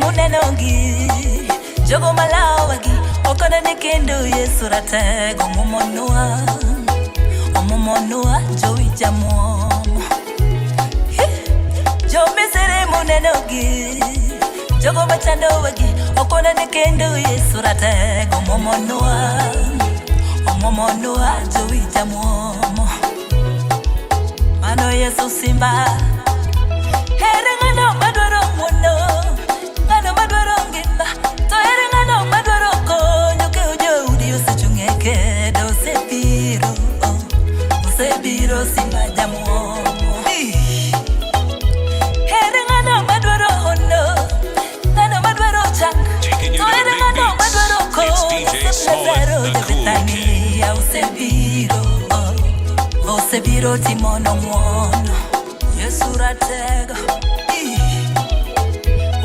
munenogi, jogo malawagi ok onene kendo. Yesu ratego omuomonwa, omuomonwa jowi jamuomo. Jo Misri munenogi, jogo machandowagi ok onene kendo. Yesu ratego omuomonwa, omuomonwa jowi jamuomo. Mano Yesu simba. Ere ng'ano madwaro ng'wono, ng'ano madwaro ngima, to ere ng'ano madwaro konyo? Keo joudi osechung' e kedo, osebiro, oh, osebiro simba jamuomo. Ere ng'ano madwaro hono, ng'ano madwaro chang, Taking you to to the ere big ng'ano beats. madwaro It's konyo? DJ Osep Smollett, Lazaro the ja Cool King. Bethania osebiro, oh, osebiro timono ng'wono. Yesu ratego. Ih.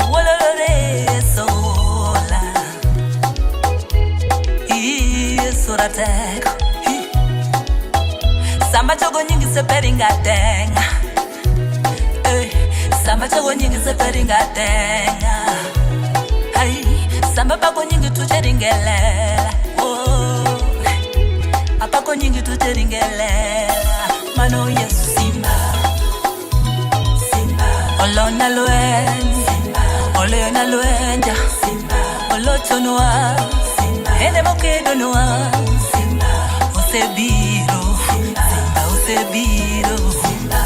Wololore Yesu ola. Ih, Yesu ratego. Ih. Samba chogo nyingi seperinga denga. Eh, samba chogo nyingi seperinga denga. Ai, samba pako nyingi tucheringelela. Oh. Apako nyingi tucheringelela. Mano Yesu simba. Simba. Olona lweny. Simba. Oloyona lwenja. Simba. Olochonwa. Simba. Ene mokedonwa. Simba. Osebiro. Simba. Simba osebiro. Simba.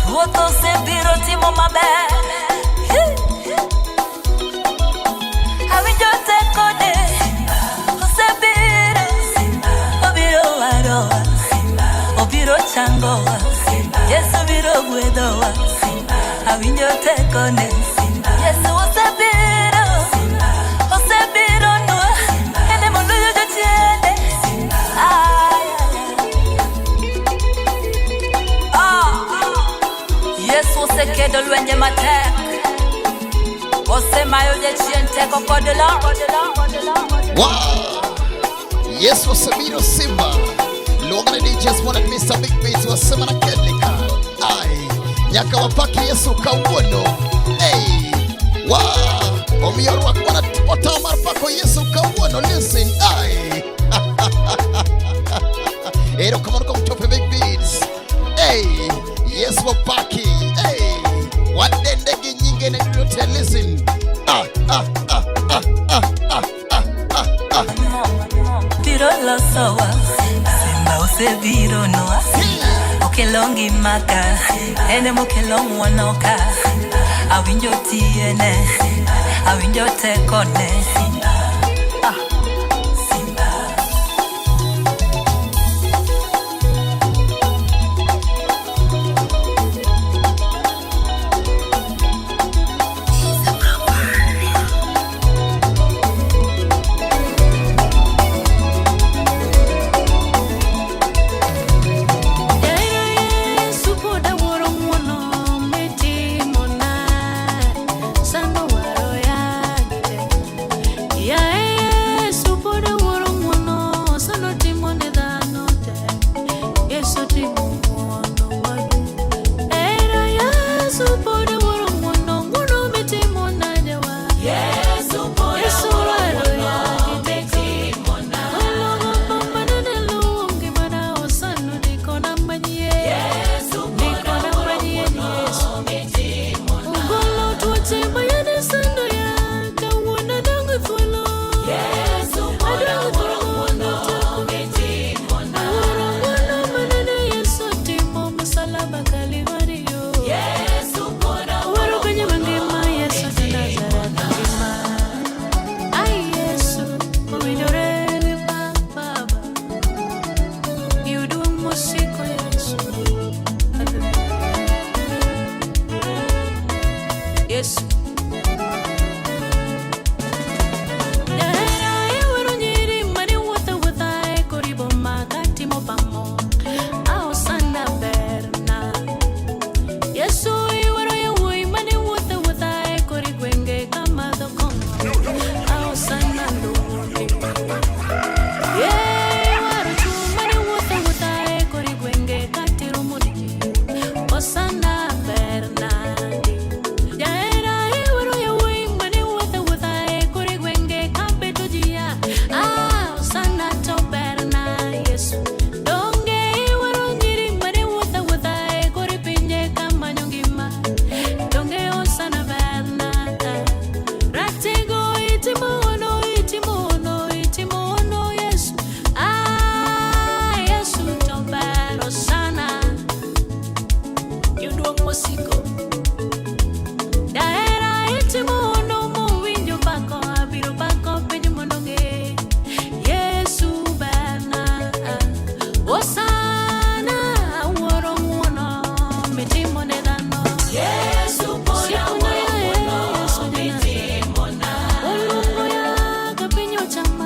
Ruoth osebiro timo maber. Hi. Awinjo tekone. Osebiro. Obiro warowa. Obiro changowa. Yesu biro gwedhowa. Awinjo tekone. Yesu osebiro. Osebiro nwa. Ene moloyo jochiende. Ay, ay, ay. Ah. Yesu osekedo lwenje matek. Osemayo jachien teko kod loch. Wow! Yesu osebiro simba. Luonga ni DJ Smollett, Mr. Big Beats wasema na Kedlika. Ai, nyaka wapaki Yesu kawuono. Hey! Wow! Omiyo rwak mana otao mar pako Yesu kawuono. Listen, ai. Erokamano kuom chopo e Big Beats. Hey! Yesu wapaki. Hey! Wadende gi nyinge ne duto te. Listen. Ah, ah, ah, ah, ah, ah, ah, ah, ah. Biro losowa. Simba osebiro nwa. Okelo ngima ka. En mokelo ng'wono ka. Awinjo tiyene. Awinjo tekone. Ah. Simba. Yesu pod awuoro ng'wono mitimona. Sando waro yagi te.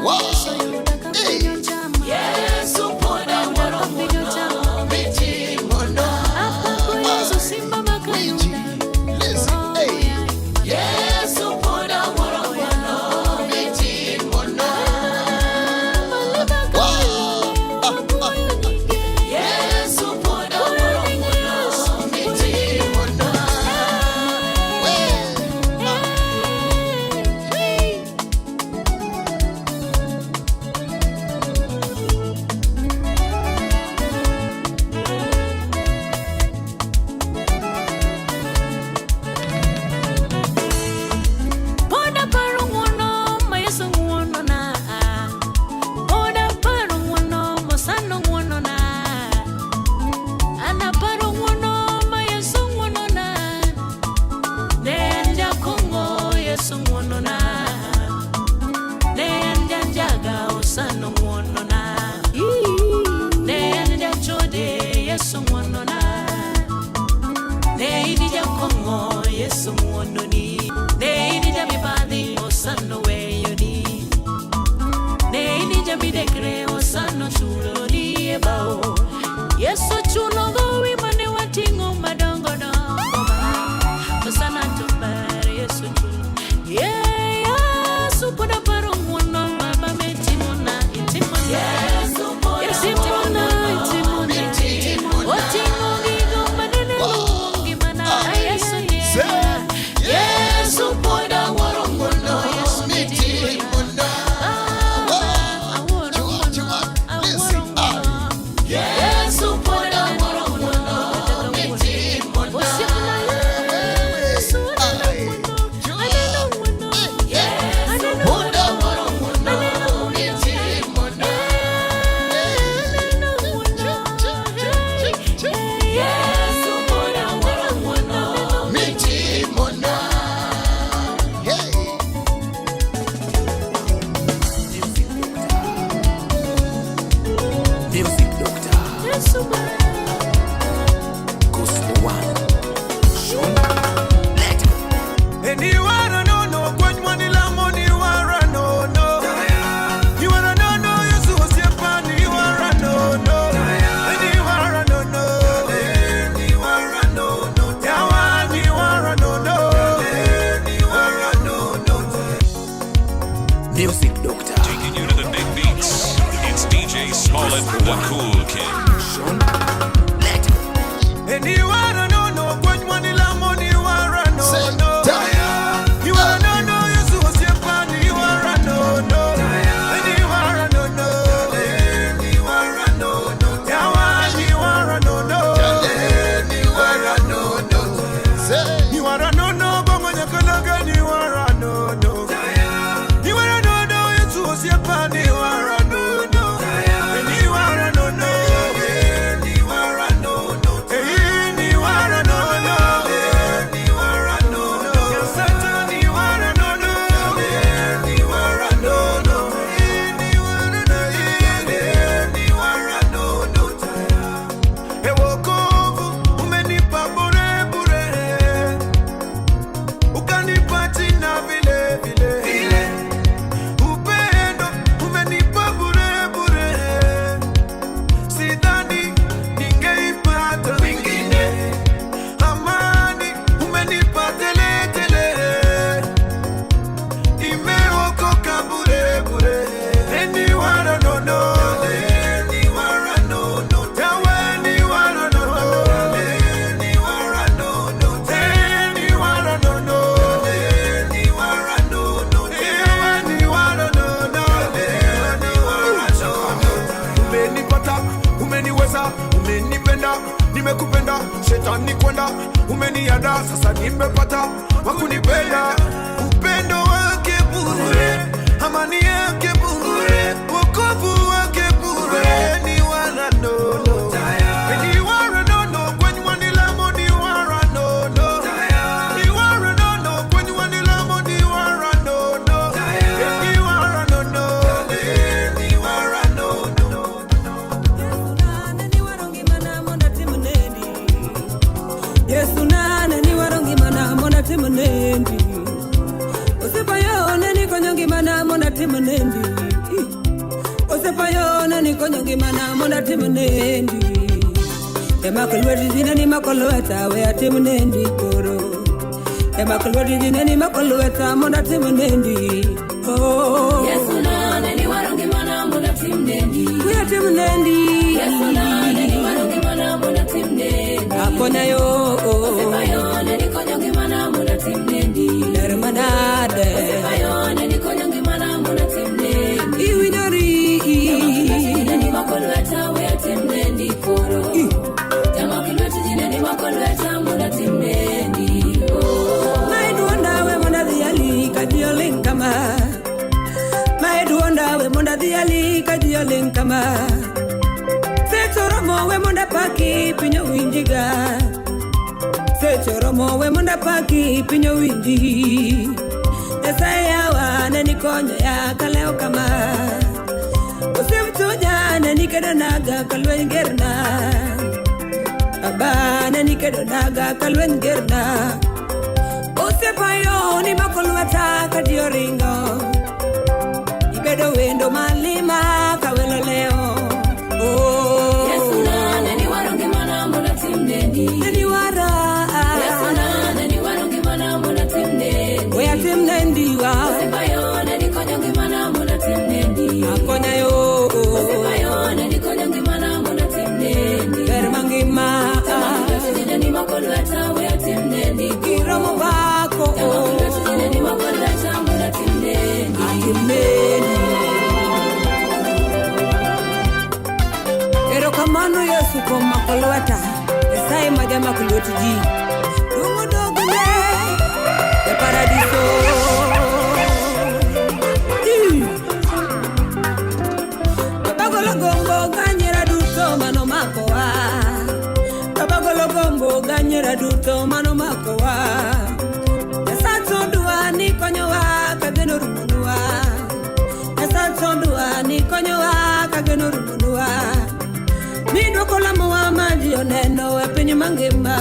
Wow. Hey. Yesu poda wuoro ng'wono mitimona. Winji. Listen. Hey. Yesu poda wuoro ng'wono mitimona. Wow. Ah, ah. Yesu poda wuoro ng'wono mitimona. We. Ah. Poda paro ng'wono ma Yesu ng'wono na. Poda paro ng'wono mosano ng'wono na. Ana paro ng'wono ma Yesu ng'wono na. Ne en jakong'o Yesu ng'wono na. Ne en janjaga osano ng'wono na. Ne en jachode Yesu ng'wono na. Ne in jakong'o Yesu ng'wononi. Ne in jamibadhi osano weyoni. Ne in jamidekre osano chuloni e bao. Yesu chulo gowi mane wating'o madongo dongo ma. Osana to ber Yesu chulo. Yeah, Yesu pod aparo ng'wono baba mitimona, itimona. Yesu poda Yesu itimona, itimona. Mitimona. Oting'o gigo manene Wow. ngimana Yesu ni Say. Yesu poda wuoro ng'wono mitimona. Wow. Chua, chua. Listen. Ah. Yesu poda wuoro ng'wono mitimona. Yesu poda wuoro ng'wono mitimona. Yesu poda wuoro ng'wono mitimona. Hey. Music Doctor. Gospel One. Sean. Let Eniwara no no kwenye lamo ni wara no no. Niwara no no Yesu osiepa niwara no no. Eniwara no no. Eniwara no no. Yawa niwara no no. Eniwara no no. Music Doctor. Taking you to the big beats. It's DJ Smollett, the Cool King. Sean. Let Eniwara no no kwenye lamo niwara no Say, no. tell. Niwara no no Yesu osiepa niwara no no. Eniwara no no. Eniwara no no. Yawa niwara no no. Niwara no no. Say. Niwara no no bongo nyakalaga niwara no no. Niwara no no Yesu osiepa niwara no no. Niwara no no. Niwara no no. Niwara no no. Niwara no no. Satan niwara no no. Niwara no no. Niwara no Niwara no no. Ewokovu umenipa bure bure, ukanipa jina vile vile. Upendo umenipa bure bure, sidhani ningeipata kwingine. Amani umenipa tele tele, nimeokoka bure bure. Eniwara no no, eniwara no no, yawe niwara no no, eniwara no no, eniwara no no, eniwara no no, eniwara no no, eniwara no no. Umenipata, umeniweza, umenipenda, nimekupenda, shetani kwenda, umeniada, sasa nimepata wakunipenda. Upendo wake bure, amani yake bure, wokovu wake bure, ni wala no no. Ni wala no no, kwenye wanilamo ni wala no no. Ni wala no no, kwenye wanilamo ni wala no no. Ni wala no no, ni wala no no. Yesu nane ni warongimana mona timo nendi. Usipoyone ni konyongimana mona timo nendi. Osiepayo ne nikonyo ngimana mondo atim nendi. Jamako lweti ji ne ni mako lweta we atim nendi koro. Jamako lweti ji ne ni mako lweta mondo atim nendi. Oh. Yesu nane ni waro ngimana mondo atim nendi. We atim nendi. Yesu nane ni waro ngimana mondo atim nendi. Akonya yo. Osiepayo ne nikonyo ngimana mondo atim nendi. Ler manade. Osiepayo ne nikonyo ngimana mondo atim nendi. Iwinjori. Jane ni mako lweta we atim nendi koro. Jamako lweti jine ni mako lweta mondo atim nendi. Oh. Mae duonda we mondo adhi ali ka ji oling' kama. Mae duonda we mondo adhi ali ka ji oling' kama. Seche oromo we mondo apaki piny owinjiga. Seche oromo we mondo apaki piny owinji. Nyasaye yawa ne nikonyo ya kalewo kama. Osiep chunya ne nikedo naga ka lweny gerna. Baba ne nikedo naga ka lweny gerna. Osiepayo ni mako lweta ka ji oringo. Ibedo wendo malima ka welo leo. Oh. Yesu nane ni waro ngimana mondo atim nendi. Ne niwara. Yesu nane ni waro ngimana mondo atim nendi. We atim nendi wa. Osiepayo ne nikonyo ngimana mondo atim nendi. Akonya yo. Osiepayo ne nikonyo ngimana mondo atim nendi. Ber mangima. Jamako lweti jine ni mako lweta we atim nendi. Giromo bako. Jamako lweti jine ni mako lweta mondo atim nendi. Atim nendi. Erokamano Yesu kuom mako lweta. Nyasaye ma jamako lwet ji. Duong' odogne e paradiso. Ii. Baba golo gombo ganyera duto manomakowa. Baba golo gombo ganyera duto manomakowa. Nyasaye odwa ni konyowa ka geno rumonwa. Nyasaye odwa ni konyowa ka geno rumonwa. Midwoko lamowa ma ji oneno e piny mangima.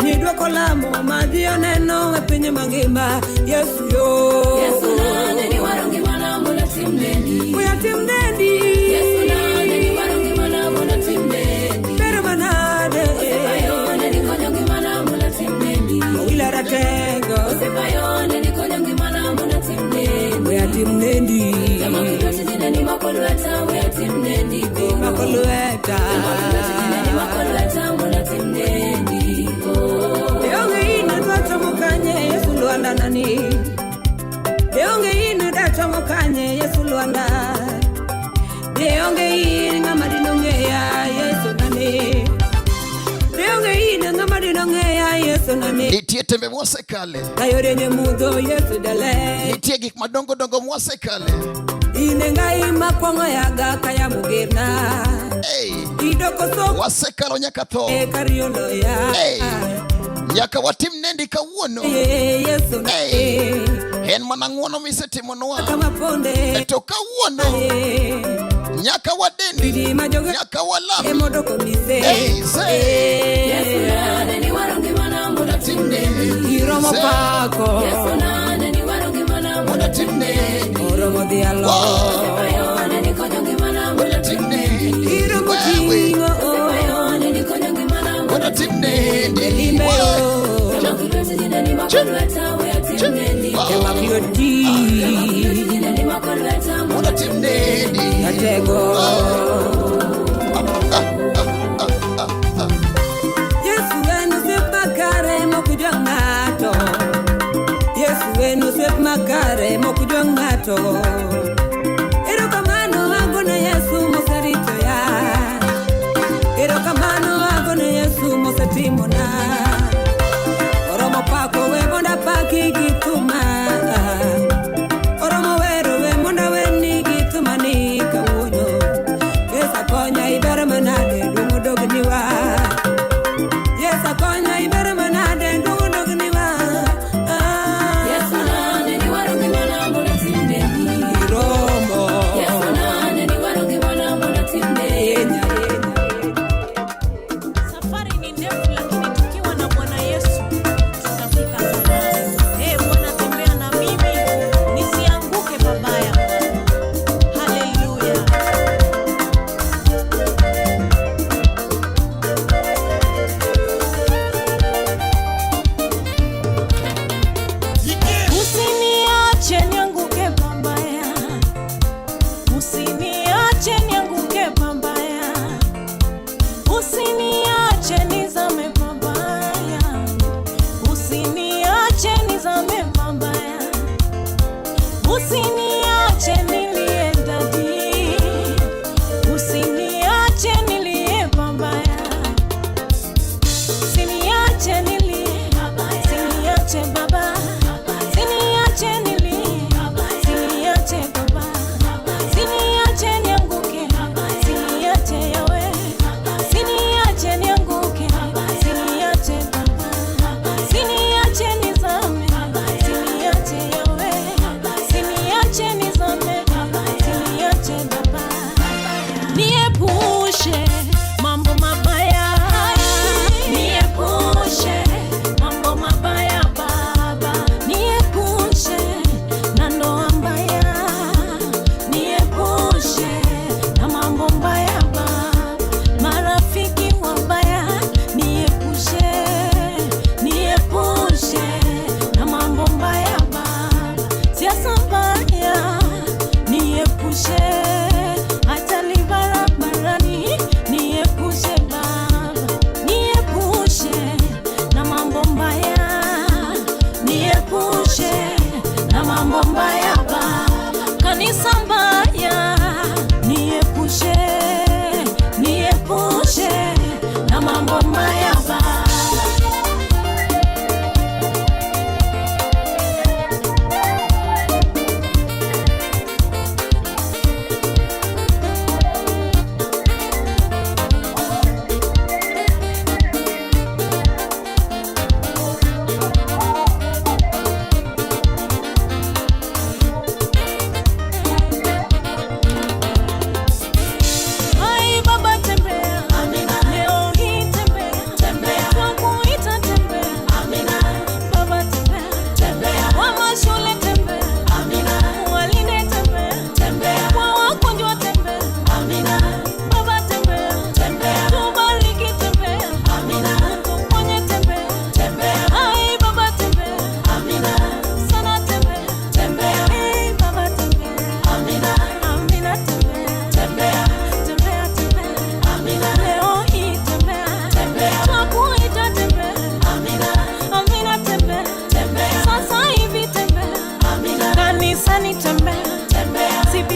Midwoko lamo ma ji oneno e piny mangima. Yesu yo. Yesu nane ni waro ngimana mondo atim nendi. We atim nendi. Yesu nane ni waro ngimana mondo atim nendi. Ber manade. Osiepayo ne nikonyo ngimana mondo atim nendi. Owila ratego. Osiepayo ne nikonyo ngimana mondo atim nendi. We atim nendi. Jamako lweti jine ni mako lweta we atim nendi. Mako lweta. Jamako lweti jine ni mako lweta mondo atim nendi. Oh. Onge in adwa chomo kanye Yesu lwanda nani. Onge in adwa chomo kanye Yesu lwanda. Onge in ng'ama dinong'eya Yesu nani. Onge in ng'ama dinong'eya Yesu nani. Nitie tembe mwasekale. Kayore mudho Yesu dale. Nitie gik madongo dongo mwasekale. Ine ngai makwong'o yaga kaya mugerna. Hey. Idoko so Wasekalo nyaka tho. e karioloya. Hey. Nyaka watim nendi kawuono. Yesu Hey. nani. En mana ng'wono misetimonwa. Kama ponde. To kawuono nyaka wadendi. Didi majoge Nyaka walami. emodoko mise. Hey, say. Yesu nane ni waro ngimana mondo atim nendi. Iromo Say. pako. Yesu nane ni waro ngimana mondo atim nendi. Oromo dhialo. Osiepayo ne nikonyo ngimana mondo atim nendi. Iromo Wewe. ting'o. Osiepayo ne nikonyo ngimana mondo atim Nendi. Limbe yo. Jamako lweti jine ni mako lweta we atim nendi. Jamak lwet ji. Jamako lweti jine ni mako lweta mondo atim Nendi. Ratego. Yesu en osiep makare mok jwang' ng'ato. Yesu en osiep makare mok jwang' ng'ato. Erokamano agone Yesu moseritoya. Erokamano agone Yesu mosetimona. Oromo pako we mondo apaki gi thuma. Oromo wero we mondo awerni gi thuma ni kawuono.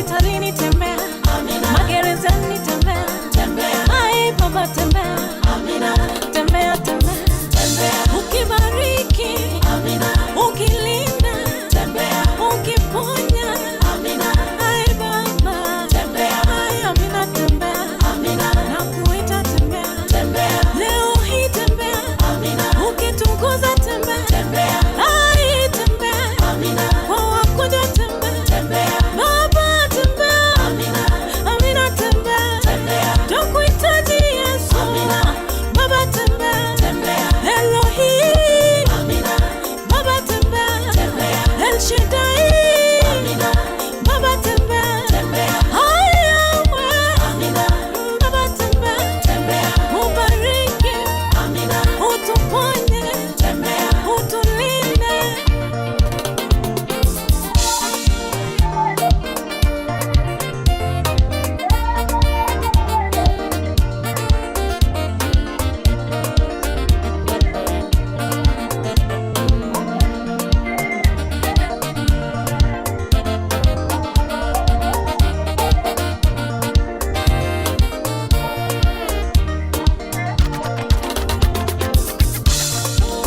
Hospitalini tembea. Amina. Magerezani tembea. Tembea. Ai Baba tembea. Amina. Tembea tembea. Tembea. Ukibariki. Amina. Ukilinda. Tembea. Ukiponya. Amina. Ai Baba. Tembea. Ai Amina tembea. Amina. Nakuita tembea. Tembea. Leo hii tembea. Amina. Ukitukuza tembea. Tembea. Ai tembea. Amina. Kwa wagonjwa tembea. Tembea. Baba tembea. Amina. Amina tembea. Tembea. Tukuhitaji Yesu. Amina. Baba tembea. Tembea. Elohim. Amina. Baba tembea. Tembea. El Shaddai. Amina. Baba tembea. Tembea. Hayawe. Amina. Baba tembea. Tembea. Ubariki. Amina. Utuponye. Tembea. Utulinde.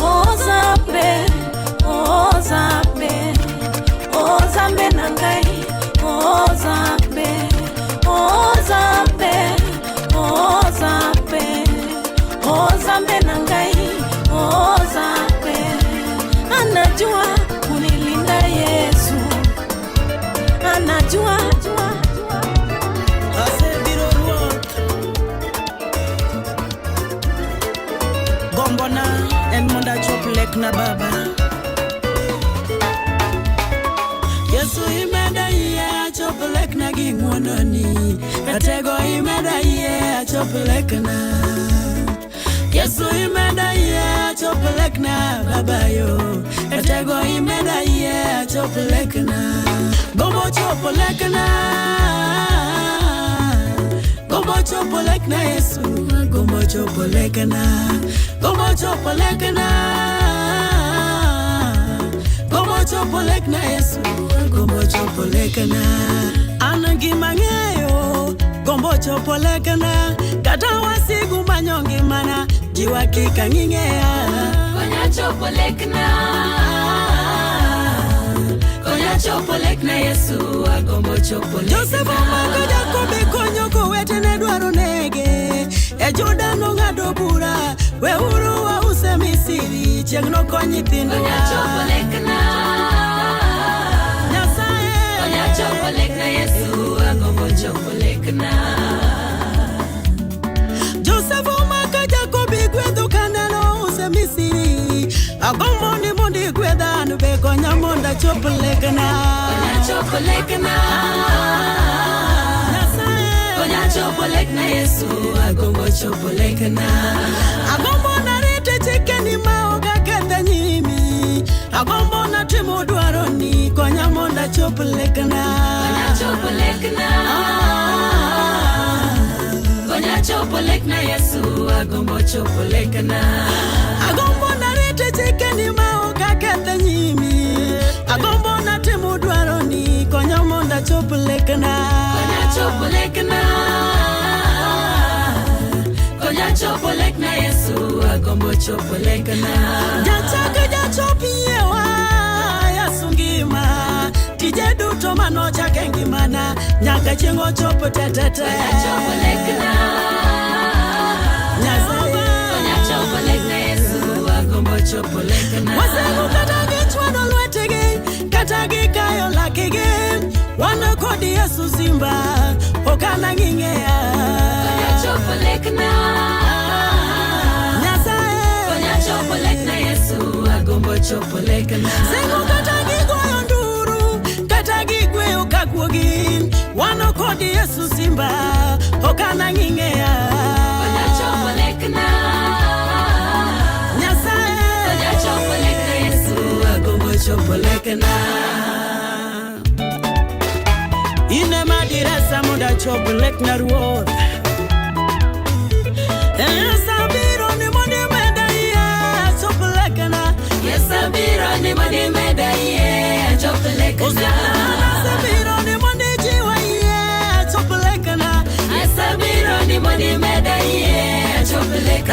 Ozambe, Ozambe, Ozambe na ngai, Ozambe, Ozambe, Ozambe, Ozambe na ngai, Ozambe, anajua kunilinda Yesu, anajua Asebiro ruoth Gombona en mondo achop lekna baba Yesu imeda yie achop lekna gi ng'wononi Ratego imeda yie achop lekna Yesu imeda yie achop lekna baba yo Ratego imeda yie achop lekna Gombo chopo lekna Gombo chopo lekna Yesu Gombo chopo lekna Gombo chopo lekna Gombo chopo lekna Yesu Gombo chopo lekna An gima ng'eyo Gombo chopo lekna Kata wasigu manyo ngimana Jiwa kika ng'ing'eya Konya chopo lekna Konya chopo lekna Yesu agombo chopo lekna Joseph omako Jakobe konyo kowetene dwaro nege E Juda nong'ado bura weuru wause Misiri chieng' nokony nyithindwa Konya chopo lekna Nyasaye Konya chopo lekna Yesu agombo chopo lekna Joseph omako Jakobe gwedho kaneno use Misiri agombo ni mondo igwedha an be konya mondo achop lekna Konya chopo lekna Nyasaye Konya chopo lekna Yesu agombo chopo lekna Agombo narite chikeni ma ok aketho nyimi Agombo natimo dwaroni konya mondo achop lekna Konya chopo lekna Konya chopo lekna Yesu agombo chopo lekna Agombo narite chikeni ma ok aketho nyimi Agombo natimo dwaroni konya mondo achop lekna Konya chopo lekna Konya chopo lekna Yesu agombo chopo lekna Jachak jachop yiewa Yesu ngima Tije duto manochak e ngimana nyaka chieng' ochopo tetete Konya chopo lekna Nyasaye Konya chopo lekna Yesu agombo chopo lekna Wasigu kata gichwado lwetegi kata gikayo lakegi wan kod Yesu simba ok anang'ing'eya Konya chopo lekna Nyasaye Konya chopo lekna Yesu agombo chopo lekna Sigu kata gigoyo nduru kata gigweyo kakuogi wan kod Yesu simba ok anang'ing'eya Konya chopo lekna Nyasaye Konya chopo lekna Yesu agombo chopo lekna In ema diresa mondo achop lekna ruoth Sabiro ni mondo imeda yie achop lekna Yesu abiro ni mondo imeda yie achop lekna Osiepna sabiro ni mondo ijiwa yie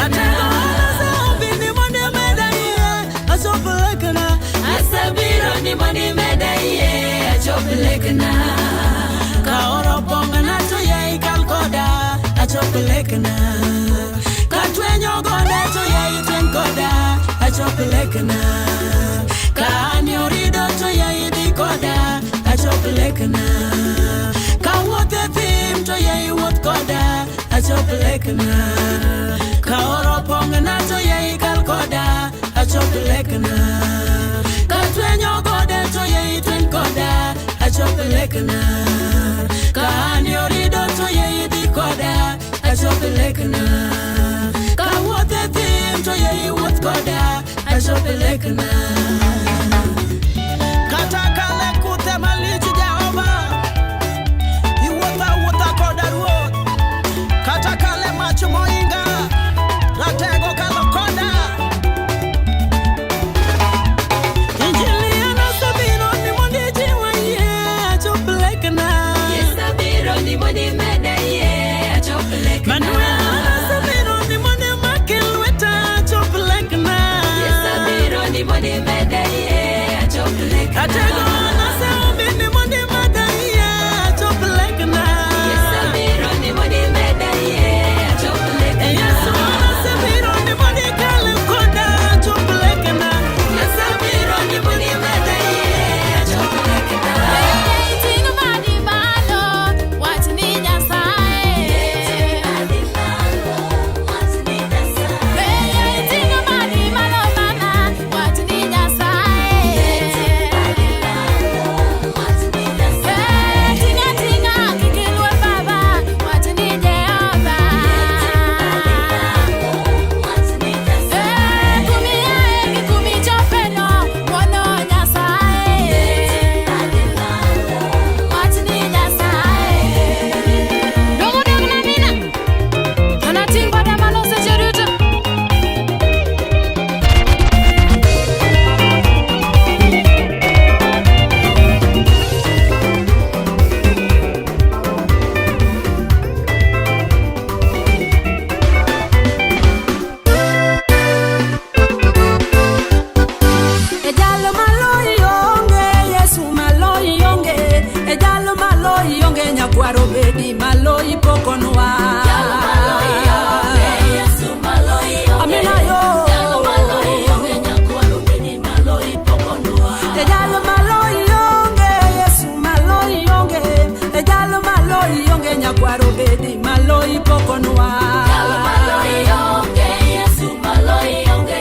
Ratego anaseombi ni mondo imeda yie achop lekna. Asebiro ni mondo imeda yie achop lekna. Kaoro pongna to yie ikal koda achop lekna. Katwenyo gode to yie itweny koda achop lekna. Ka an orido to yie idhi koda achop lekna. Kawuoth e thim to yie iwuoth koda achop lekna. Kaoro pongna to yie ikal koda achop lekna. Katwenyo gode to yie itweny koda achop lekna. Ka an orido to yie idhi koda achop lekna. Kawuoth e thim to yie iwuoth koda achop lekna. Kata kale kuthe malich Jehova, iwuotho awuotha koda Ruoth. Kata kale mach moinga, ratego kalo koda. Injili en osebiro ni mondo ijiwa yie achop lekna. Asebiro ni mondo imeda yie achop lekna. Manuel osebiro ni mondo imaki lweta achop lekna. Asebiro ni mondo imeda yie achop lekna. Ratego naseombi ni mondo imeda yie achop lekna. Asebiro ni mondo imeda yie achop lekna. Yesu osebiro ni mondo ikal koda achop lekna. Asebiro ni mondo imeda yie achop lekna. Ting' badi malo, wach ni Nyasaye. Ting' badi malo mama, wach ni Nyasaye. Tinga tinga kik iluor baba, wach ni Jehova. Kumiae gi kumichopeno, ng'wono Nyasaye. Wach ni Nyasaye. Dogo dog na mina, anating' bada malo seche duto. E jalo maloyi onge, Yesu maloyi onge. E jalo maloyi onge, nyakwaro bedi maloyi pokonwa. Jalo maloyi onge, Yesu maloyi onge. Amina yo. Jalo maloyi onge, nyakwaro bedi maloyi pokonwa. E jalo maloyi onge, Yesu maloyi onge. E jalo maloyi onge, nyakwaro bedi maloyi pokonwa. Jalo maloyi onge, Yesu maloyi onge.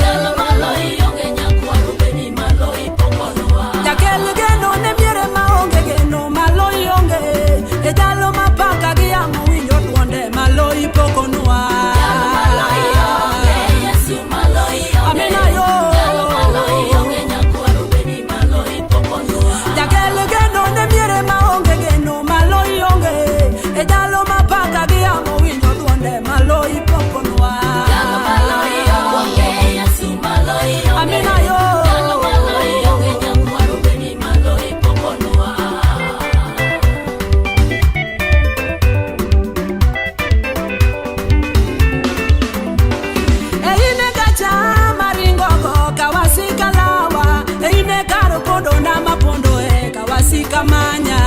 Jalo maloyi onge, nyakwaro bedi maloyi pokonwa. Jakel geno ne miere maonge geno maloyi onge. E jalo mapaka gi yamo winjo duonde maloyi pokonwa. Jalo maloyi onge, Yesu maloyi onge. Amina yo. Jalo maloyi onge, nyakwaro bedi maloyi pokonwa. Jakel geno ne miere maonge geno maloyi onge. E jalo mapaka gi yamo winjo duonde maloyi pokonwa. Jalo maloyi onge, Yesu maloyi onge. Amina yo. Jalo maloyi onge, nyakwaro bedi maloyi pokonwa. Eine gacha maringogo kawasika lawa. Eine karo pondo na mapondo e kawasika manya.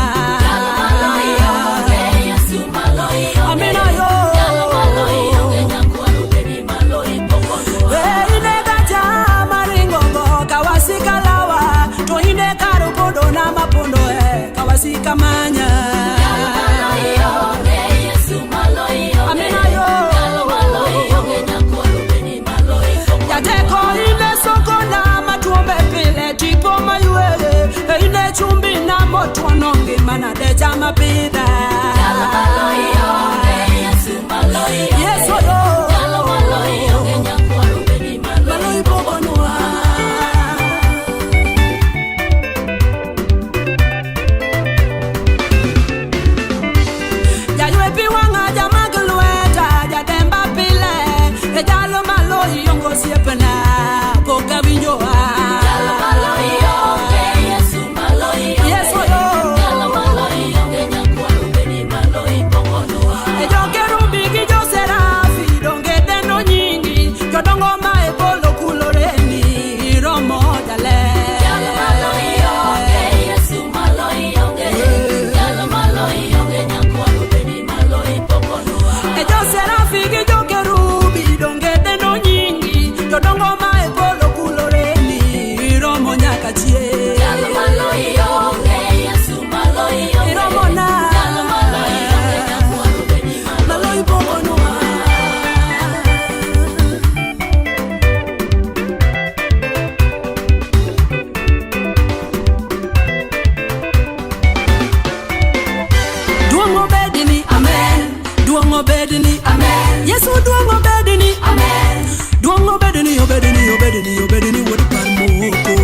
Jalo maloyi onge, Yesu maloyi onge. Amina yo. Jalo maloyi onge, nyakwaro bedi maloyi pokonwa. Eine gacha maringogo kawasika lawa. To ine karo pondo na mapondo e kawasika manya. Jalo maloyi onge, Yesu maloyi onge. Amina yo. Jalo maloyi onge, nyakwaro bedi maloyi pokonwa. Jateko ine soko na matuombe pile tipo mayuere. Ine chumbi na motuono ngima na decha mapidha. Jalo maloyi onge, Yesu maloyi onge. Yesu yo. Jalo maloyi onge, nyakwaro bedi maloyi Maloyi pokonwa. Jaywe pi wang'a jamak lweta jademba pile. E jalo maloyi onge osiepna pok awinjoa. Jalo maloyi onge, Yesu maloyi onge. Yesu yo. Jalo maloyi onge. Ibongona. Malo ibongonwa. Duong' obedni, amen. Duong' obedni, amen. Yesu duong' obedni, amen. Duong' obedni, obedni, obedni, obedni wuod par moko.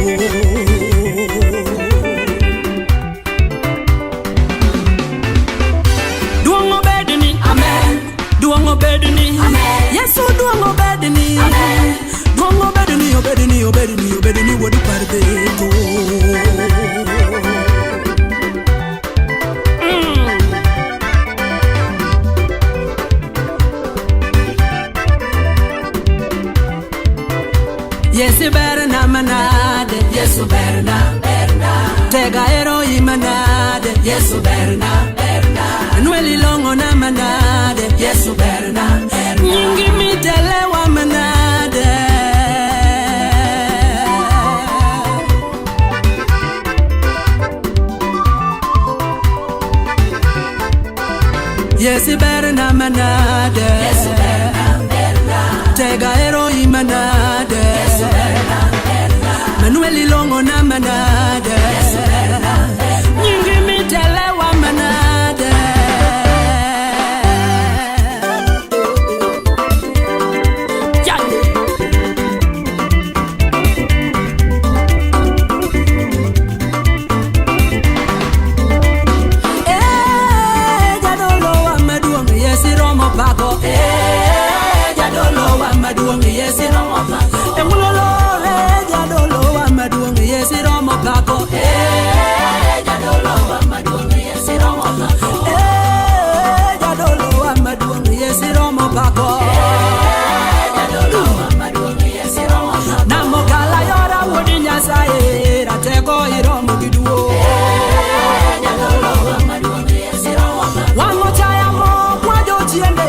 Duong' obedni, amen. Duong' obedni, amen. Yesu duong' obedni, amen. Duong' obedni, obedni, obedni, obedni wuod par beto. Yesu berna manade, Yesu berna berna. Tega ero imanade, Yesu berna berna. Nweli longo na manade, Yesu berna berna. Nyingi mitelewa manade. Yesu berna manade, Yesu berna berna. Tega ero imanade, Yesu berna berna. Manuel Ilongo na manade, Yesu berna berna. Nyingi mitelewa manade. Yeah. Eh, jadolo wa maduong' Yesu romo pako. Eh, jadolo wa maduong' Yesu romo pako. Engulolo, eh, jadolo wa maduong' Yesu romo pako. Eh, jadolo wa maduong' Yesu romo pako. Eh, jadolo wa maduong' Yesu romo pako. Eh, jadolo wa maduong' Yesu romo pako. Namokala yora wuod Nyasaye, ratego iromo gi duong'. Wang'o chaya mokwa jochiende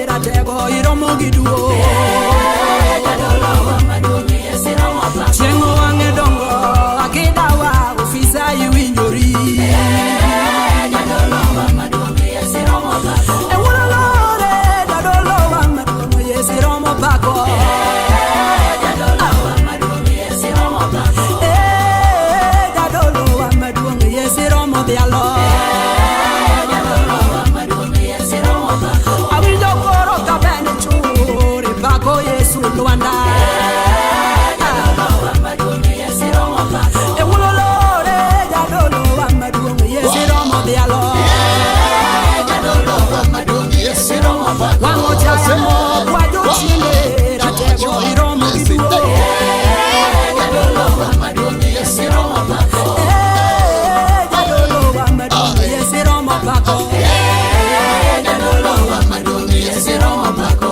ratego iromo gi duo. Chieng' wang'e dongo akidawa ofisa iwinjori. E wuololore jadolo wa maduong' Yesu romo pako. Eh, jadolo wa maduong' Yesu romo dhialo. Awinjo koro ka ben chur pako Yesu lwanda. E wuololore jadolo wa maduong' Yesu romo dhialo. Wang'o chaya mokwa jochiende ratego iromo gi duo. Eh, jadolo wa maduong' Yesu romo pako. Eh, jadolo wa maduong' Yesu romo pako. Eh, jadolo wa maduong' Yesu romo pako.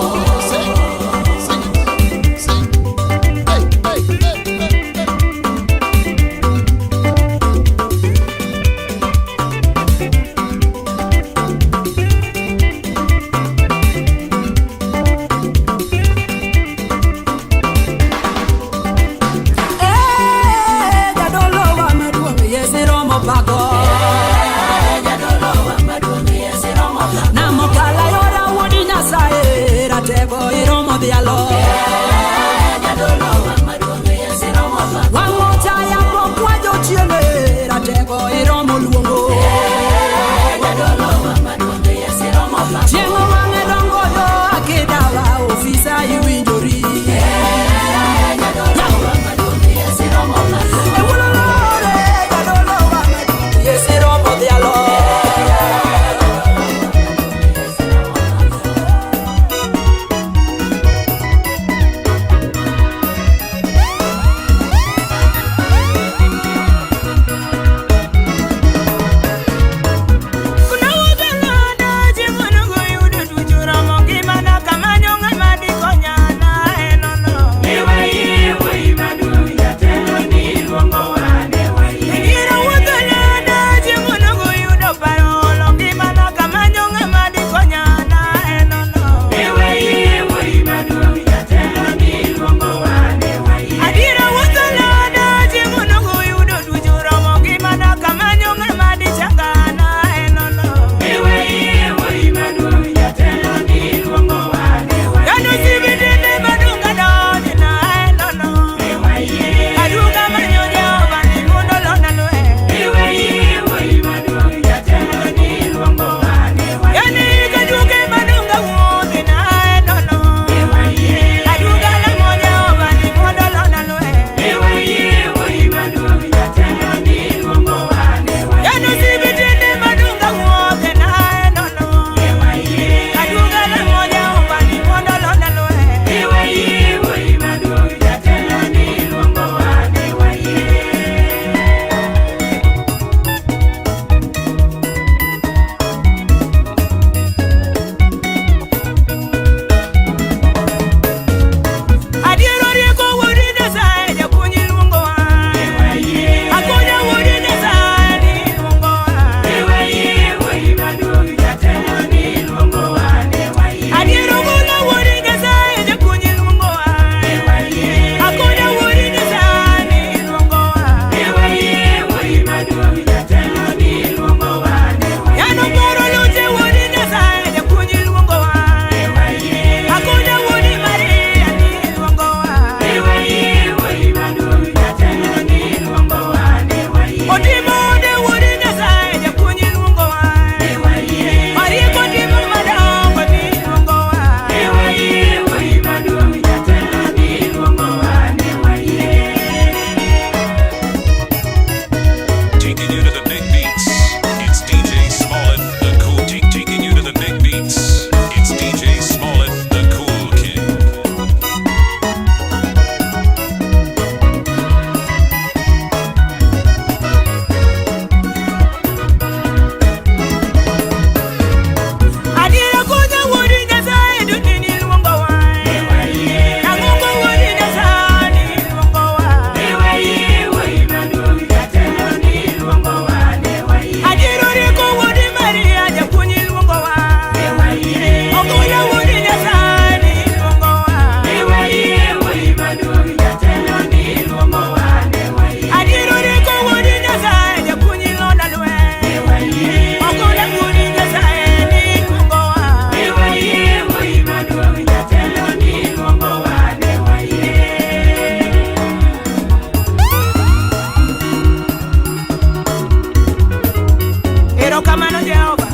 Jehova.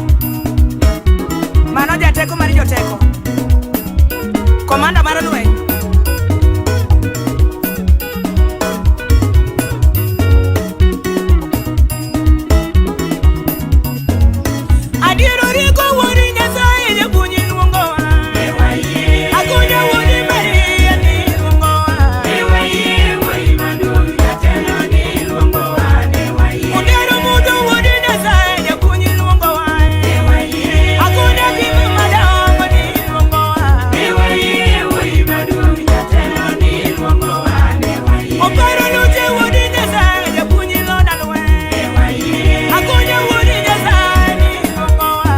Mano jateko mar joteko. Komanda mar lweny. Adier orieko wuod Nyasaye japuonj iluongowa. Akonya wuod Maria ni iluongowa. Odero mudho wuod Nyasaye japuonj iluongowa. Akonya gima madongo ni iluongowa. Oparo luche wuod Nyasaye japuonj ilona lweny. Akonya wuod Nyasaye ni iluongowa.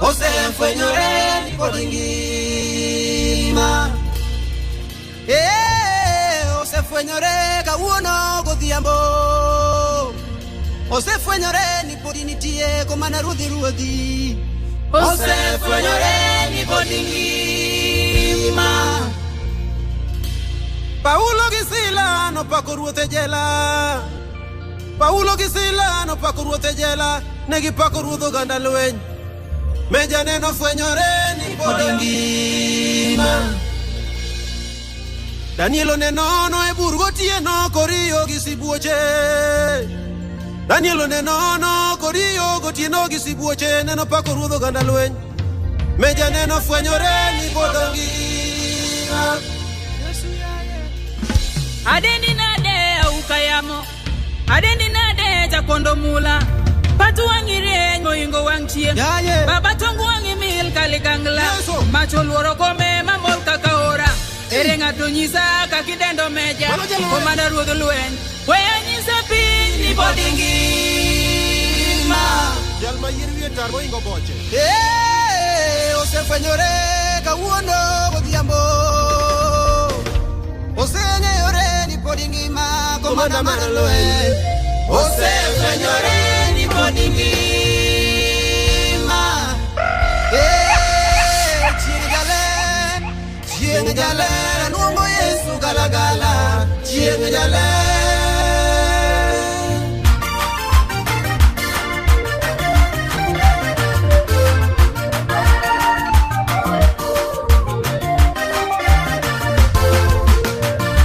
Osefwenyore ni pod ngima. Eh, osefwenyore kawuono godhiambo. Osefwenyore ni pod nitie komana ruodhi ruodhi. Osefwenyore ni pod ngima. Paulo gi Sila nopako ruoth e jela. Paulo gi Sila nopako ruoth e jela, ne gipako ruodh oganda lweny. Meja ne nofwenyore ni pod ngima. Daniel onenono e bur gotieno koriyo gi sibuoche. Daniel onenono koriyo gotieno gi sibuoche, neno pako ruodh oganda lweny. Meja ne nofwenyore ni pod ngima. Adendi nade auka yamo. Adendi nade jakondo mula. Patu wang'i rieny moingo wang' chieng'. Baba tong wang'i mil kaligangla. Mach oluoro kome mamol kaka ora. Ere ng'ato nyisa kaka idendo meja. Komanda ruodh lweny. Weya nyisa piny ni pod ingima. Jal ma yier wiye tar moingo boche. Eh, osefwenyore kawuono godhiambo. Oseng'eyore ni pod ngima komanda mar lweny. Osefwenyore ni pod ngima. Eh, chieng' jaler, chieng' jaler, aluongo Yesu galagala, chieng' jaler.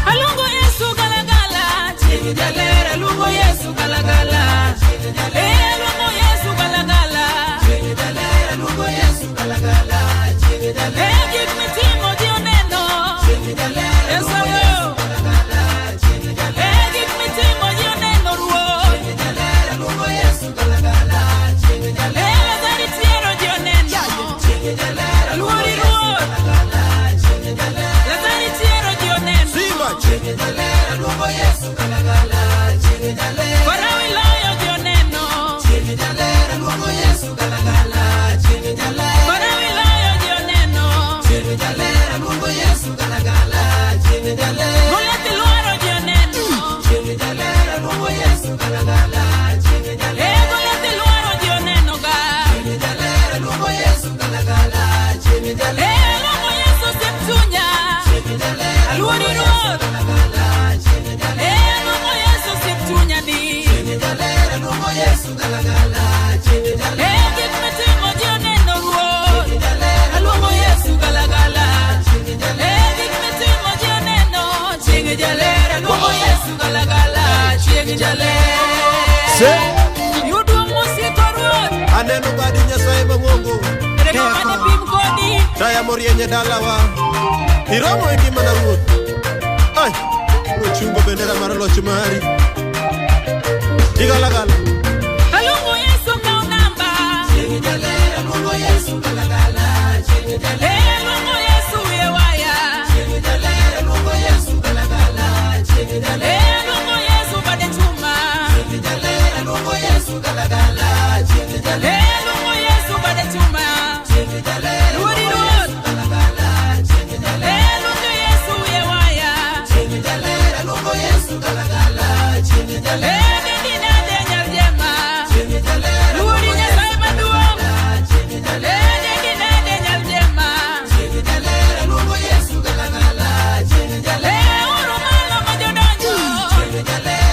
Aluongo Yesu galagala, chieng' jaler, aluongo Yesu galagala. Eh, aluongo Yesu galagala. Eh, gik mitimo ji oneno. Yesu yo. Eh, gik mitimo ji oneno Ruoth. Eh, Lazaro chiero ji oneno. Aluori Ruoth. Lazaro chiero ji oneno. Simba. Farao iloyo ji oneno. Farao iloyo ji oneno. Goliath ilwaro ji oneno. Eh, Goliath ilwaro ji oneno ga. Eh, aluongo Yesu osiep chunya. Aluori Ruoth. Eh, aluongo Yesu osiep chunya di. Eh, gik mitimo ji oneno Ruoth. Aluongo Yesu galagala. Eh, gik mitimo ji oneno. Chieng' jaler, aluongo Yesu galagala. Chieng' jaler. Yuduong' mosiko Ruoth. Aneno badi Nyasaye mang'ongo. Ere kama dipim kodi. Taya morieny e dalawa. Iromo e ngimana ruoth. Ai, ochungo bendera mar loch mari. Igalagala. Aluongo Yesu kaw namba. Eh, aluongo Yesu wiye waya. Eh, aluongo Yesu bade chuma. Eh, aluongo Yesu bade chuma. Luori Ruoth. Eh, aluongo Yesu wiye waya. Eh, dendi nade nyar jema. Luori Nyasaye maduong'. Eh, dendi nade nyar jema. Eh, uru malo ma jodonjo.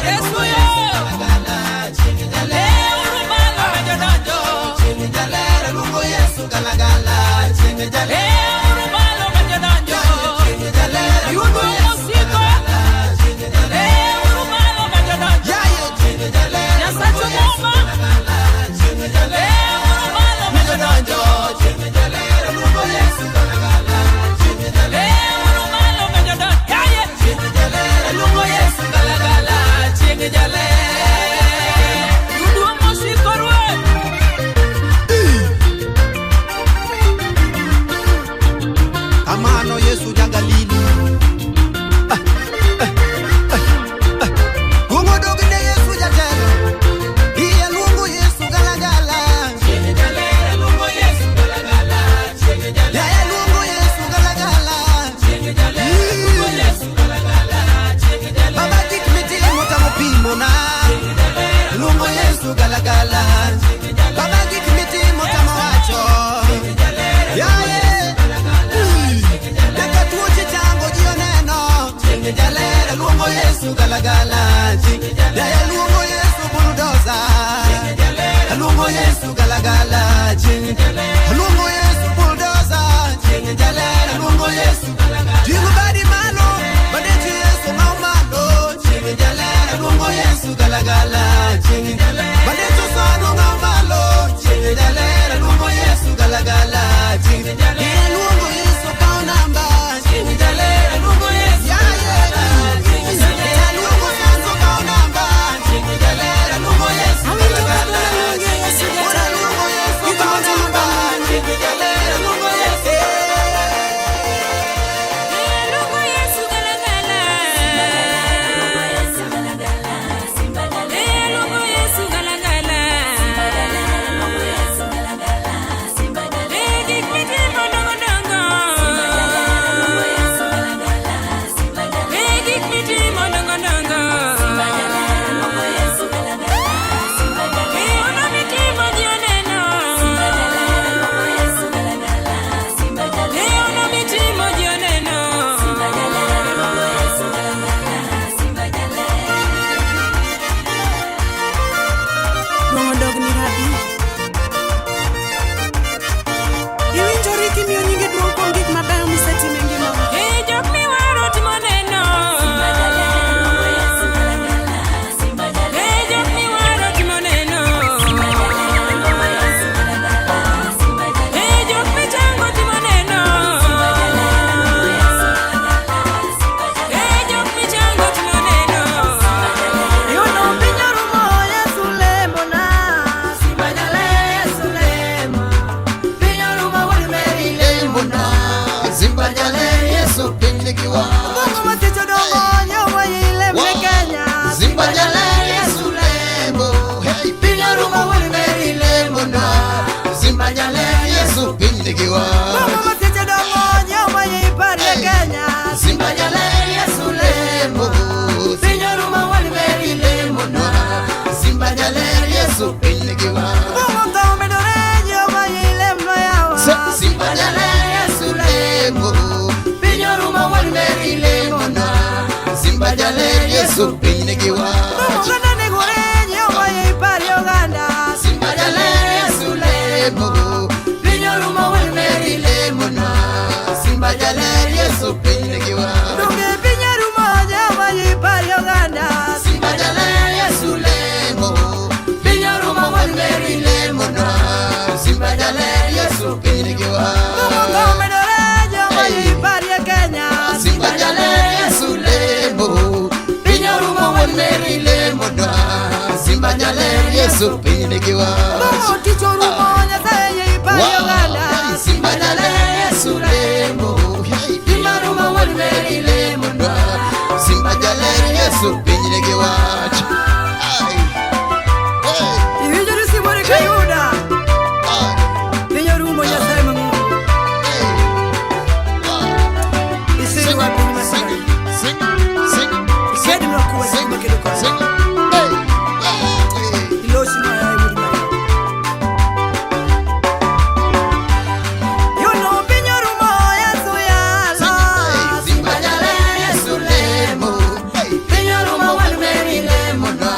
Yesu yo. Eh, uru malo ma jodonjo. Eh, uru malo ma jodonjo. Yuduong' mosiko. Eh, uru malo ma jodonjo. Nyasachu muma. Eh, uru malo ma jodonjo. Eh, uru malo ma jodonjo. Yaye. Aluongo Yesu galagala, chieng' jaler. Yuduong' mosiko Ruoth. Yesu piny nigi wach. Oganda negore Jehova yie ipar oganda. Simba jaler Yesu lemo, piny orumo wan meri lemona. Simba jaler Yesu piny nigi wach. Donge piny orumo Jehova yie ipar oganda. Simba jaler Yesu lemo, piny orumo wan meri lemona. Simba jaler Yesu piny nigi wach. Gombo omedore Jehova yie ipar Kenya. Simba jaler Yesu lemo, piny orumo wan meri lemona. Simba jaler Yesu piny nigi wach. Gombo tich orumo Nyasaye yie ipar oganda. Simba jaler Yesu lemo, hey, piny orumo wan meri lemona. Simba jaler Yesu piny nigi wach. Ai, hey, Iwinjo ni Simon Kayuda. ai, Piny orumo Nyasaye mang'won. hey, ah. Isirwa piny masani. Sing, sing, sing, Ikednwa kuwa sing, sima kedo kode. sing, hey, hey. Ilosinwa yaye wuod Maria. Yuno piny orumo Yesu yalo. Simba jaler Yesu lemo, hey, piny orumo wan meri lemona.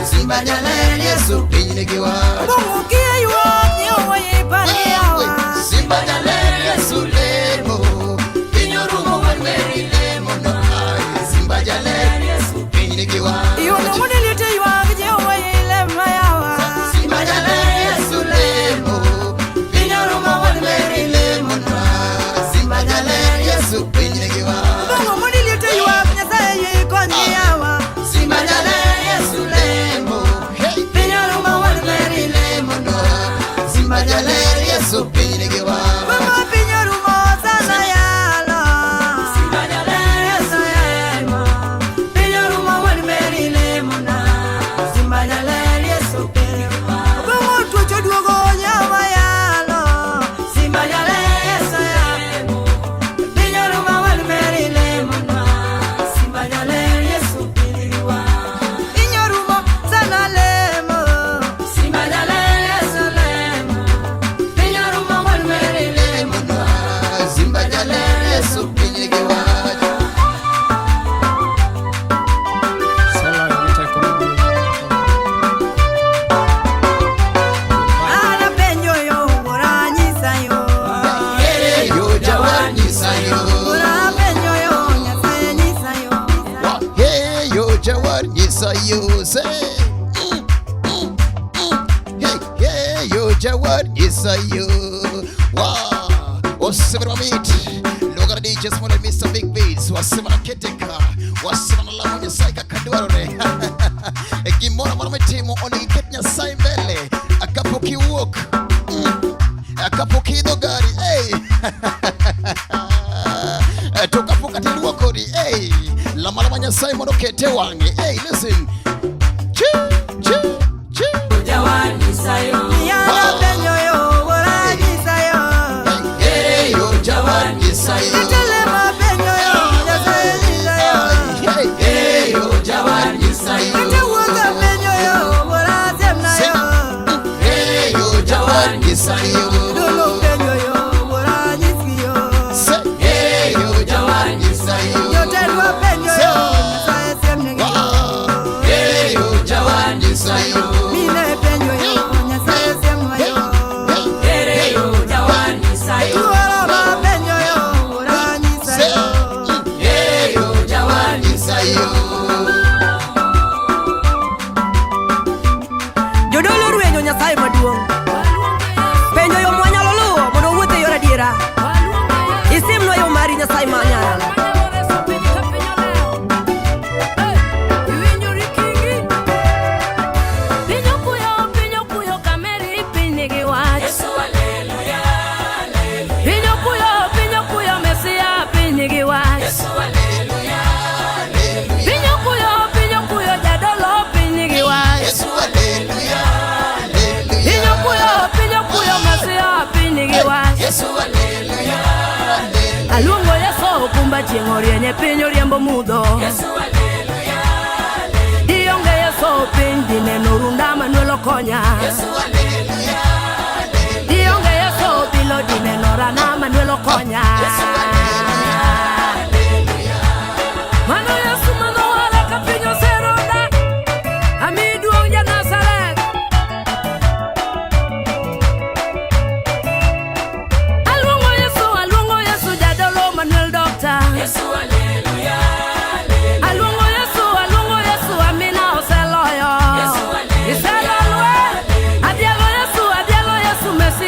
Simba jaler Yesu piny nigi wach. Mungu kie ywak Jehova yie ipar yawa. Simba jaler Yesu lemo, piny orumo wan meri lemona. Simba jaler Yesu piny nigi wach. Yuno wuod liete ywak Jehova yie ilem yawa. Simba jaler Yesu lemo, piny orumo wan meri lemona. Simba jaler Yesu piny nigi wach. Mungu wuod liete ywak Nyasaye yie ikony yawa. Simba jaler Yesu lemo, hey, piny orumo wan meri lemona. Simba jaler Yesu piny nigi wach. Mungu piny orumo sana yalo. Simba jaler Yesu lemo, piny orumo wan meri lemona. Simba jaler Yesu piny nigi wach. Mungu tuoch oduogo Jehova yalo. Simba jaler Yesu lemo, piny orumo wan meri lemona. Simba jaler Yesu piny nigi wach. Piny orumo sana lemo. Simba jaler Yesu lemo, piny orumo wan meri lemona. Simba jaler Yesu piny nigi wach. Ana penjo yo wuora nyisa yo. Ere yo jawar nyisa yo. Wuora penjo yo Nyasaye nyisa yo. Wa- Hey yo jawar nyisa yo. Say. Mm, mm, mm. Hey, hey yo jawar nyisa yo. Wa. Osebro mamit. Logara DJ Small and Mr. Big Beats. Wasema na keteka. Wasema na lamo Nyasaye kaka dwarore. Gimoro amora mitimo onego iket Nyasaye mbele. Kapok iwuok. Kapok iidho gari. Hey. To kapok kata iluokori. Hey. Lama lama Nyasaye mondo okete wang'e. Hey, listen. Chi, chi, chi. Yana penjo yo wuora nyisa yo. Hey, yo jawar nyisa yo. Itelema penjo yo Nyasaye nyisa yo. Hey, hey, yo jawar nyisa yo. Ite wuotho penjo yo wuora siemna yo. Hey, yo jawar nyisa yo. Dolo penjo yo wuora nyisgi yo. Say, hey, yo jawar nyisa yo. Jotendwa penjo yo Nyasaye siemnegi yo. Hey, yo jawar nyisa yo. Mine penjo yo Nyasaye siemnwa yo. Tuoro ma penjo yo wuora nyisa yo. Hey, yo jawar nyisa yo. Jodolo rwenyo Nyasaye maduong'. Penjo yo mwanyalo luwo mondo owuoth e yor adiera. Isimnwa yo mari Nyasaye manyalo. Piny okuyo, piny okuyo, kameri piny nigi wach. Piny okuyo, piny okuyo, Mesia piny nigi wach. Piny okuyo, piny okuyo, jadolo piny nigi wach. Yesu, haleluya, haleluya. Piny okuyo, piny okuyo, Mesia piny nigi wach. Yesu, haleluya, haleluya. Aluongo Yesu okumba chieng' orieny e piny oriembo mudho. Ionge Yesu piny dineno runda Manuel okonya. Ionge Yesu bilo dineno rana Manuel okonya. Mano Yesu mano wala ka piny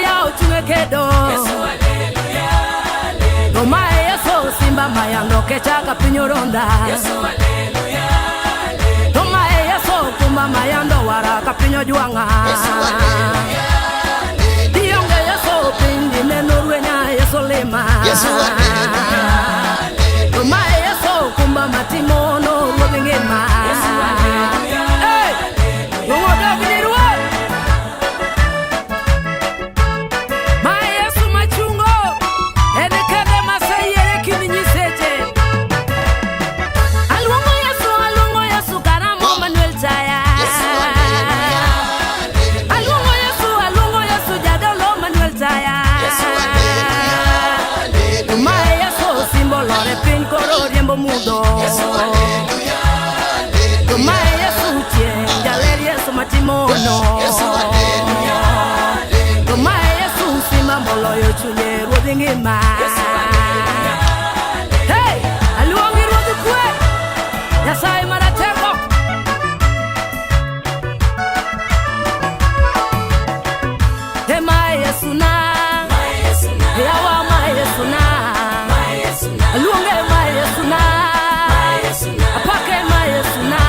haleluya ochung' e kedo. To mae Yesu simba mayando kecha ka piny oronda. To mae Yesu kumba mayando wara ka piny ojwang'a. Dionge Yesu piny dineno rwenya Yesu lima. To mae Yesu kumba matimono ruodh ngima. Hey! Luongo dog ni ruoth. Ma Yesu machungo en kende maseyiere kind nyiseche. Aluongo Yesu, aluongo Yesu karamo Manuel Taya. Aluongo Yesu, aluongo Yesu jadolo Manuel Taya. Ma Yesu simbolore piny koro riembo mudho. Ma Yesu chieng' jaler Yesu matimono. Ma Yesu simba moloyo chunye ruodh ngima. Hey! Aluongi ruodh kwe, Nyasaye maratego. Hey, ma Yesu na, yawa ma Yesu na, aluonge ma Yesu na, apake ma Yesu na,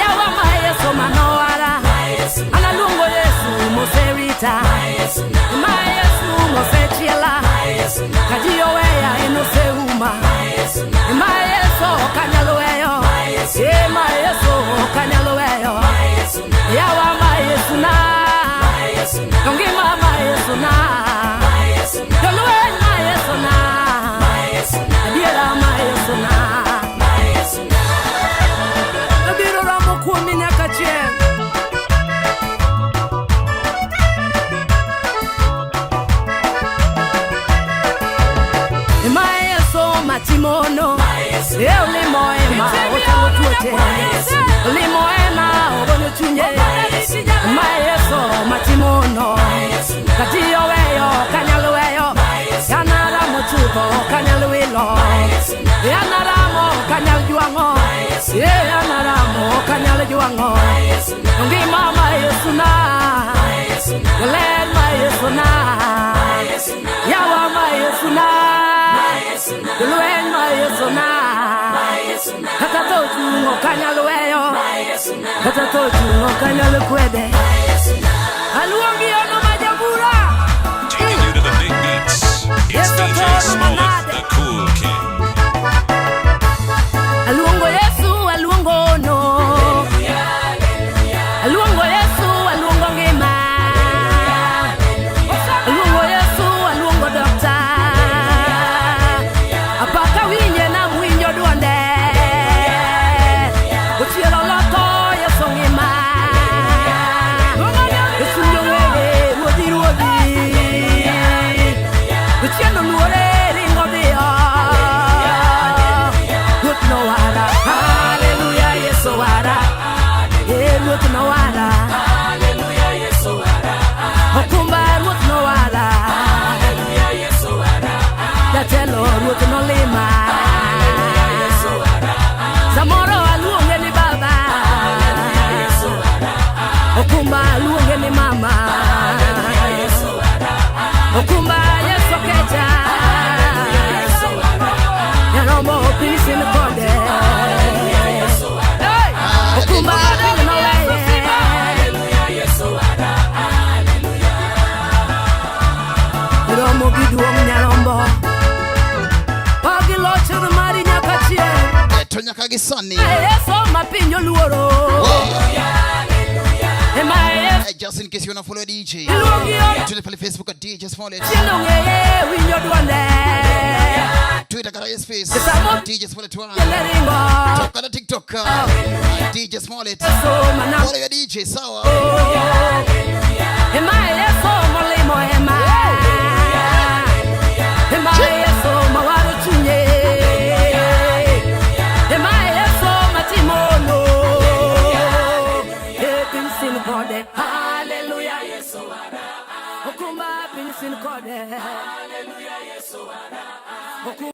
yawa ma Yesu manowara, an aluongo Yesu moserita, ma Yesu mosechiela, ka ji oweya en oseuma, ma Yesu ok anyal weyo, eh, ma Yesu ok anyal weyo, yawa ma Yesu na, ngima ma Yesu na, jolweny ma Yesu na, adiera ma Yesu na, abiro ramo kuomi nyaka chieng'. Ma Yesu matimono, e olimo ema ochango tuoche, olimo ema ogonyo chunye. Ma Yesu matimono, ka ji oweyo ok anyal weyo, an aramo chutho ok anyal wilo, an aramo ok anyal jwang'o, e an aramo ok anyal jwang'o. Ngima ma Yesu na, ler ma Yesu na, yawa ma Yesu na, jolweny ma Yesu na, kata tho chung' ok anyal weyo, kata tho chung' ok anyal kwede. Aluongi ono majabura. Taking you to the big beats. It's Yesu DJ tono Smollett, manade. the cool king. Aluongo Yesu, aluongo no. Aluongo Yesu, aluongo ngima. Aluongo Yesu, aluongo dokta. Apaka winje nam winjo duonde. Ochielo loko Yesu ngima. Yesu jong'ere ruodhi ruodhi. Ochielo luore ringo dhiyo. Ruoth nowara, haleluya Yesu wara. Eh, Ruoth nowara. Okumba Ruoth nowara. Jatelo Ruoth nolima. Samoro aluonge ni baba. Okumba aluonge ni mama. Okumba Yesu kecha. Nyarombo piny sin kode. Hey! Okumba piny noweye. Romo gi duong' nyarombo. Pagi loch mari nyaka chieng'. To nyaka gi sani. Yesu ma piny oluoro. Ema Yesu Just in case you wanna follow DJ. Iluongi ono. Twitter pale Facebook at DJ Smollett. Chieng' ong'eye winjo duonde. Twitter kata yes face. Samo- DJ Smollett 1. Tiende ringo. Toka na TikTok. DJ Smollett. Yesu mana. Follow your DJ sawa. Ema Yesu molimo ema. Ema Yesu mawaro chunye. Ema Yesu matimono. E piny sin kode. Haleluya Yesu wara. Okumba piny sin kode. Haleluya Yesu wara.